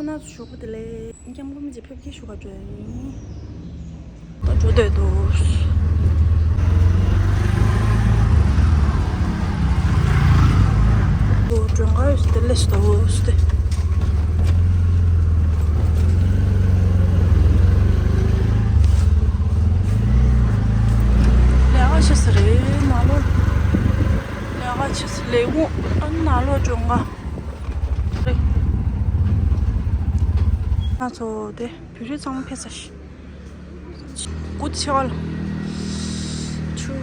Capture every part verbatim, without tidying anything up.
ཁོ་ན་ཚོ་ཞོགས་པ་དེ་ལས་སྐྱབས་མགོན་མི་རྗེ་ཕེབས་སྐྱིད་ཞུ་ག་འགྲོ་ཡིན། ད་འགྲོ་འདོད་འདུག་འགྲོ་ག་ཡོད་ས་དེ་ལས་སུ་དོ་སུ་དེ། ལས་ཀ་བྱེད་ས་རེད་ནང་ལོགས། ལས་ཀ་བྱེད་ས་ལས་ཁུངས་ནང་ལོགས་འགྲོ་ག་ང་ཚོ་དེ་བོད་རིགས་ཚང་མ་ཕེབས་ས་ཞིག་སྐུ་ཆེ་བ་ལ། ཆུ།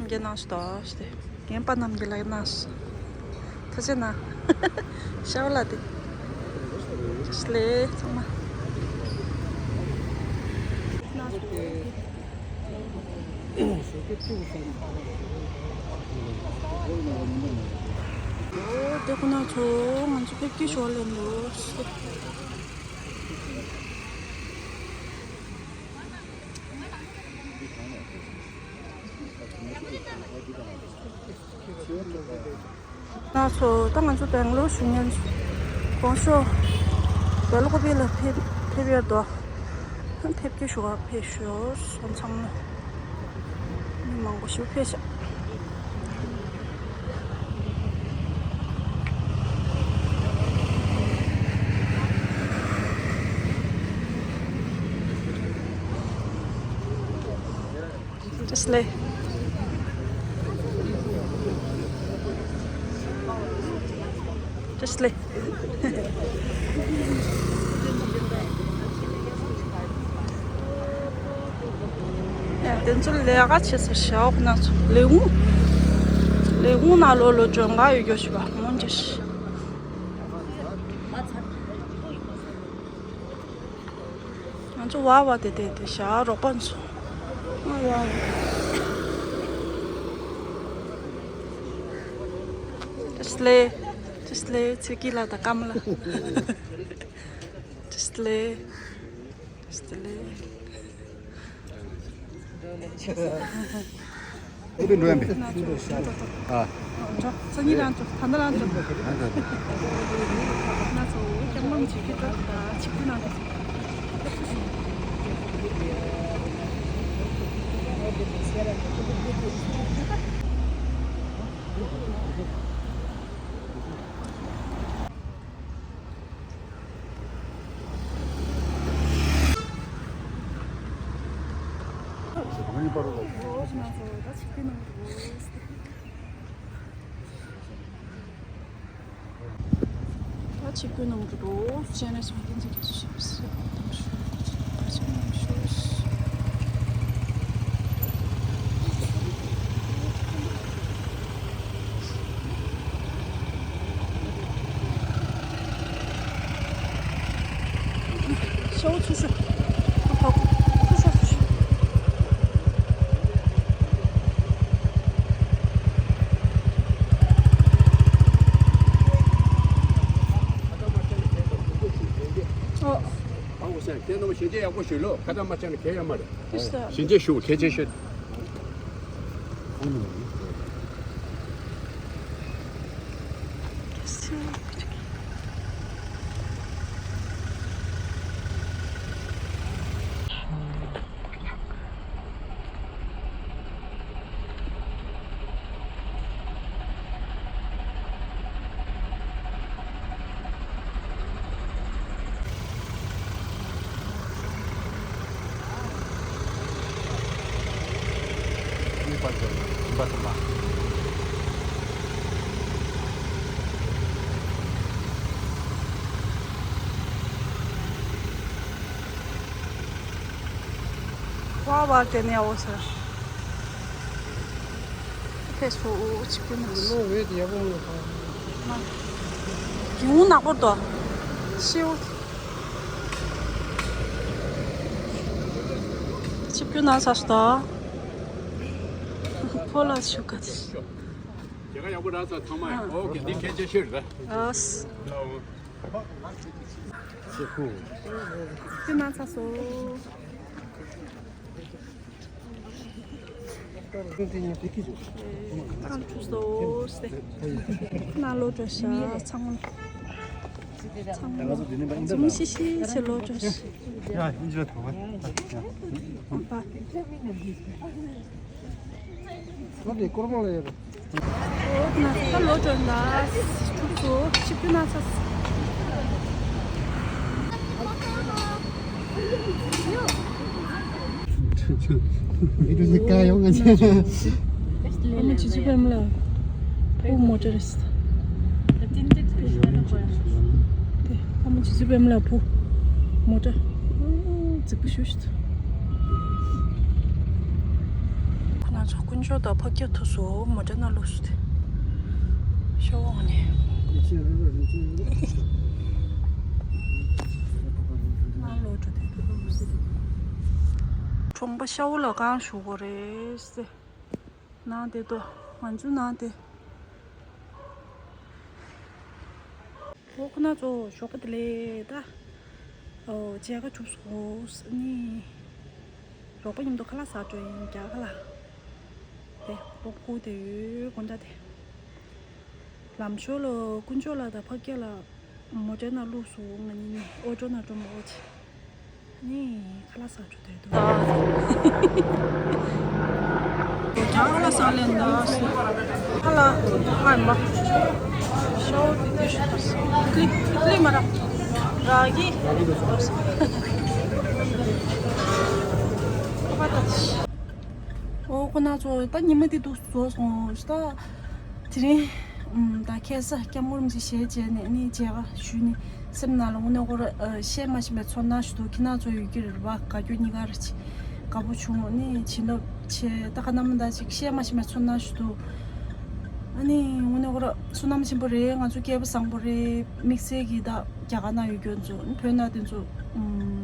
རྒྱ་ནང་ཞིག་དོ་ཞིག་དེ། རྒན་པ་རྣམས་ཀྱི་ལག་ན། ཐུགས་རྗེ་གནང་། ཤ་བ་ལ་དེ། ལས་ཚང་མ། འོ་དེ་ཁོ་ན་ཚོ་ང་ཚོ་ཕེབས་སྐྱིད་ཞོར་ལེན་འདུག་ང་ཚོ་ད་ང་ཚོ་སྦེང་ལོར་བཞུགས་མཁན་གོང་ཞོ་སྦེལ་ཀོབ་ལ་ཕེབས་ཕེབས་ཡོད་དོ། ཕེབས་ཀྱི་ཞུ་བ་ཕེབས་ཤོག་སོང་ཚང་མ། མི་མང་པོ་ཞིག་ཕེབས་ཤག་ཅེས་ལེ། ཅེས་ལེ། ཡ་དེ་ཚོ་ལས་ཀ་བྱེད་ས་ཞོག་ན་ཚོ་ལས་ཁུངས། ལས་ཁུངས་ནང་ལོགས་ལོགས་སྦྱོང་ག་ཡོད་རྒྱུ་ཞིག་པ་མོན་ཅེས། ང་ཚོ་བ་བ་དེ་དེ་དེ་ཞག་རོགས་པ་ཚོ། ང་བ་བ། ཅེས་ལེ། ཅེས་ལེ་ཚིག་གི་ལ་ད་ཀམ་ལ། ཅེས་ལེ། ཅེས་ལེ། ཨུ་དུ་འགྲོ་ཡམ་པས། ཨ། འགྲོ། སང་ཉིན་རང་འགྲོ། ད་ལྟ་རང་འགྲོ། ཨ་ད། ང་ཚོ་སྐྱབས་མགོན་ཆེ་གི་འགྲོ་ད་ཆིག་ཏུ་ན་འགྲོ། ད་ཆིབས་བསྒྱུར་གནང་འགྲོ་འདུག་སྤྱན་རས་གཟིགས་དབང་བསྟན་འཛིན་རྒྱ་མཚོ་ཆེན་པོ་སྲས་དང་ཞུ་བ་ཆེན་པོ་ཞུ། ཤོག་ཚུར་ཤོག་ཚུར་ཤོག་ཚུར་ཤོག་ཨོ། ཨ་འོ་སེ་དེ་ནོ་ཞིང་ཆེན་ཡག་པོ་ཞུ་ལོ། ཁ་ད་མ་ཆ་ནི་ཁེ་ཡ་མ་རེད། ཞིང་ཆེན་ཞུ་ཁེ་ཆེ་ཤོད། ཝ་ཝ་དེ་ནས་འོ་ཟེར། ཕེ་སོ་འོ་ཆིབས་ཀྱི་ནང་། ལོ་འོད་ཡག་པོ་མི་འདུག་ག། གྱི་འུ་ནག་པོ་དོ། ཤིའུ། ཆིབས་ཀྱི་ནང་ས་སྟོ། ཕོ་ལ་ཆུ་ཀ་ཚི། ཁྱེད་ཀ་ཡག་པོ་རག་ཚར་ཚང་མ་ཡག་པོ་གི་འདི་ཁྱེད་ཆེ་ཤོས་རེད། ཨོ། ཁྱེད་ན་ཚ་སོ། ཁྱེད་ན་ཚ་སོ། ཨང་ཁུ་སོ་སེ། ན་ལོ་དྲ་ཤ་ཚང་མ། ཚང་མ་འཛུམ་ཤིག་ཤིག་བྱེད་ལོ་ཅོ་ཤིག་ད་ལོ་ཅོ་ན་ཐུག་སོ་ཆིབས་ཏུ་ན་ཚ། ཨ་མ་ཇི་ཙུ་པེམ་ལ་བུ་མོ་ཊ་རེད། ཨ་མ་ཇི་ཙུ་པེམ་ལ་བུ་མོ་ཊ་རྫིག་པོ་ཞུ་ཞུ། ཁོ་ན་ཚོ་དཀོན་མཆོག་དང་ཕག་སྐྱག་ཐུག་སོ་མོ་ཊ་ནང་ལོགས་སུ་དེ་ཤོག་འོང་ནས། ནང་ལོགས་འགྲོ་དེ་གྲོང་པ་ཤ་བོ་ལ་གང་ཞུ་གོ་རེད་ཟེ། ནང་དེ་དོ་ང་ཚོ་ནང་དེ། ཨོ་ཁོ་ན་ཚོ་ཞོགས་པ་དེ་ལས་ད། ཨོ་མཇལ་ཁ་གྲུབ་སོང་ནི། རོགས་པ་མཉམ་དུ་ཁ་ལག་ཟ་འགྲོ་ཡིན་རྒྱ་ཁ་ལག་དེ་ལོག་ཁུག་དེ་ཡོད་དགོན་འདྲ་དེ། ལམ་ཞོར་ལ་དཀོན་མཆོག་ལགས་དང་ཕ་སྐད་ལགས་མོ་ཊའི་ནང་བླུགས་སོང་ང་གཉིས་ནི་ཨོ་ཊོ་ནང་འགྲོ་མ་ཨོ་ཆེ། ནི་ཁ་ལག་ཟ་འགྲོ་དོ་ཡོད་དོ། རྒྱ་ཁ་ལག་ཟ་ལེན་ད་ཁ་ལག་ཧ་མ། ཤོ་དེ་དེ་ཤོ་ཏི་ལི་ཏི་ལི་མ་ར་ར་གི་ཨོ་ཁོ་ན་ཚོ་ད་ཉི་མ་དེ་འདུག་བཟོ་སོང་ད། དེ་རིང་ད་ཁ་སང་སྐྱབས་མགོན་རིན་པོ་ཆེ་ཞལ་མཇལ་ནས་ནི་མཇལ་ཁ་ཞུས་ནས་སེམས་ནང་ལ་དངོས་གནས་ཁོ་ར་བཤད་མ་ཤེས་པའི་ཚོར་སྣང་ཞིག་འདུག་ཁྱེད་རང་ཚོ་ཡོད་ཀྱི་རེད་པ། དགའ་སྐྱོ་གཉིས་ཀ་རེད། དགའ་པོ་བྱུང་ནི་བྱིན་རླབས་ཆེ་ད་ག་ནམ་ད་ཅིག་བཤད་མ་ཤེས་པའི་ཚོར་སྣང་ཞིག་འདུག་ཨ་ནི་དངོས་གནས་ཁོ་ར་བསོད་ནམས་ཆེན་པོ་རེད། ང་ཚོ་སྐལ་པ་བཟང་པོ་རེད། དམིགས་བསལ་གྱིས་ད་རྒྱ་གར་ན་ཡོད་རྒྱུ་ཚོ་བོད་ན་དེ་ཚོ་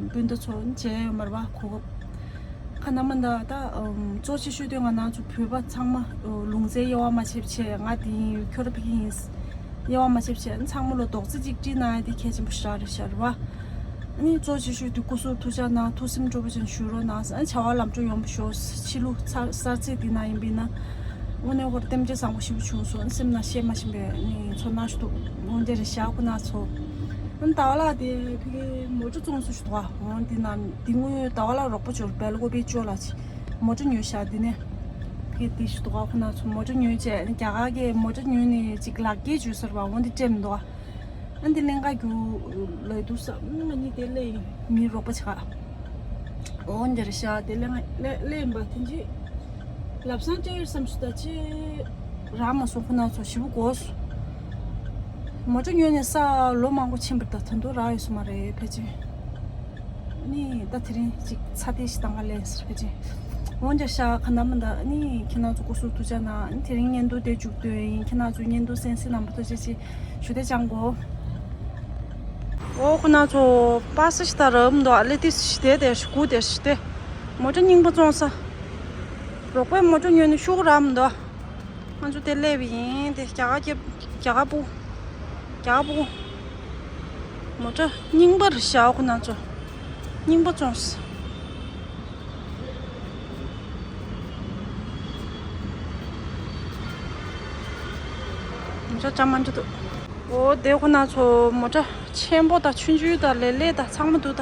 སྤུན་ཟླ་ཚོ་མཇལ་ཡོད་མ་རེད་པ་གོ་སྐབས། ཁ་ན་མ་ད་ད་གཙོ་ཆེ་ཤོས་དེ་ང་རང་ཚོ་བོད་པ་ཚང་མ་ལུང་ཚན་དབྱེ་བ་མ་ཕྱེ་བྱས་ང་དེ་ཡིན་ཁྱོད་ར་ཕ་གི་ཡིན་དབྱེ་བ་མ་ཕྱེ་བྱས་ཚང་མ་ལ་རྡོག་རྩ་གཅིག་སྒྲིལ་གནང་ཡ་དེ་གལ་ཆེན་པོ་ཞེ་དྲག་རེད་ཤག་རེད་པ། ཨ་ནི་གཙོ་ཆེ་ཤོས་དེ་སྐུ་གཟུགས་ཐུགས་ཅག་གནང་ཐུགས་སེམས་སྤྲོ་པོ་ཅན་ཞུ་རོགས་གནང་ཨ་ནི་བྱ་བ་ལམ་འགྲོ་ཡོང་བ་ཤོག་ཕྱི་ལུགས་ཚ་གསར་ཚེས་འདི་ན་ཡིན་པས་ན་དངོས་གནས་ཁོ་ར་རྟེན་འབྲེལ་བཟང་པོ་ཞེ་པོ་བྱུང་སོང་སེམས་ནང་བཤད་མ་ཤེས་པའི་ཨ་ནི་ཚོར་སྣང་ཞིག་འདུག་དངོས་འབྲེལ་རེད་ཤག་སྐུ་ན་ཚོ། ཨ་ནི་ཟླ་བ་ལགས་དེ་ཕ་གི་མོ་ཊ་བཙོང་སུ་ཞིག་འདུག་ག་འོང་འདི་ན་འདི་དངུལ་ཟླ་བ་ལགས་རོགས་པ་འབྱོར་སྦེལ་ཀོབ་པའི་ཅོ་ལ་ཆེ་མོ་ཊ་ཉོས་ཤག་འདི་ནས་ཕ་གི་འདི་ཞིག་འདུག་ག་ཁོ་ན་ཚོ་མོ་ཊ་ཉོས་བྱས་ཨ་ནི་རྒྱ་གར་གྱི་མོ་ཊ་ཉོས་ནས་ཅིག་ལག་སྐྱེས་བྱོས་ཟེར་བ་འོང་འདི་སྤྲད་མི་འདུག་ག་ཨ་འདི་ལེན་ག་རྒྱུ་ལ་འདུག་ས་ང་གཉིས་དེ་ལས་མི་རོགས་པ་ཆེ་ག་འོ་འདིར་བཞག་དེ་ལས་ང་ལས་ལས་ཡིན་པ་དེ་འདྲི་ལབ་སང་སྤྲད་ཡོད་བསམ་སོང་ད་ཅི་རག་མ་སོང་ཁོ་ན་ཚོ་ཞེ་པོ་དགོས་སོང་། མོ་ཊ་ཉོས་ནས་ས་ལོ་མང་པོ་ཕྱིན་པར་ད་ད་དུང་རག་ཡོད་སོང་མ་རེད་ཕལ་ཆེར། ནི་ད་དེ་རིང་ཅིག་ཚ་དེ་ཞིག་བཏང་ག་ལས་ཟེར་ཕལ་ཆེར། འོ་འདིར་བཞག་ག་ན་མི་ད་ནི་ཁྱེད་རང་ཚོ་སྐུ་གཟུགས་ཐུགས་ཅག་གནང་ནི་དེ་རིང་བརྙན་ཐུང་དེ་མཇུག་བསྡུས་ཡིན་ཁྱེད་རང་ཚོ་བརྙན་ཐུང་གསན་གཟིགས་གནང་བ་ཐུགས་རྗེ་ཆེ། ཞུ་དེ་ཅང་གོ། ཨོ་ཁོ་ན་ཚོ་པ་སི་ཞིག་ད་རབ་འདུག་ཨ་ལེ་ཏི་ཞིག་དེ་དེ་ཞིག་གུ་དེ་ཞིག་དེ་མོ་ཊ་རྙིང་པ་བཙོང་ས། རོགས་པས་མོ་ཊ་ཉོས་ནས་ཤུགས་རག་མི་འདུག་ང་ཚོ་དེ་སླེབས་ཡིན་དེ་རྒྱ་གར་རྒྱབ་རྒྱ་གར་སྤུ་རྒྱ་གར་སྤུ་མོ་ཊ་རྙིང་པ་རེད་ཤག་ཁོ་ན་ཚོ་རྙིང་པ་བཙོང་ས། མོ་ཊ་ཅང་མ་འགྲོ་འདུག་ཨོ་དེ་ཁོ་ན་ཚོ་མོ་ཊ་ཆེན་པོ་དང་ཆུང་ཆུང་དང་ལེ་ལེ་དང་ཚང་མ་འདུག་ད།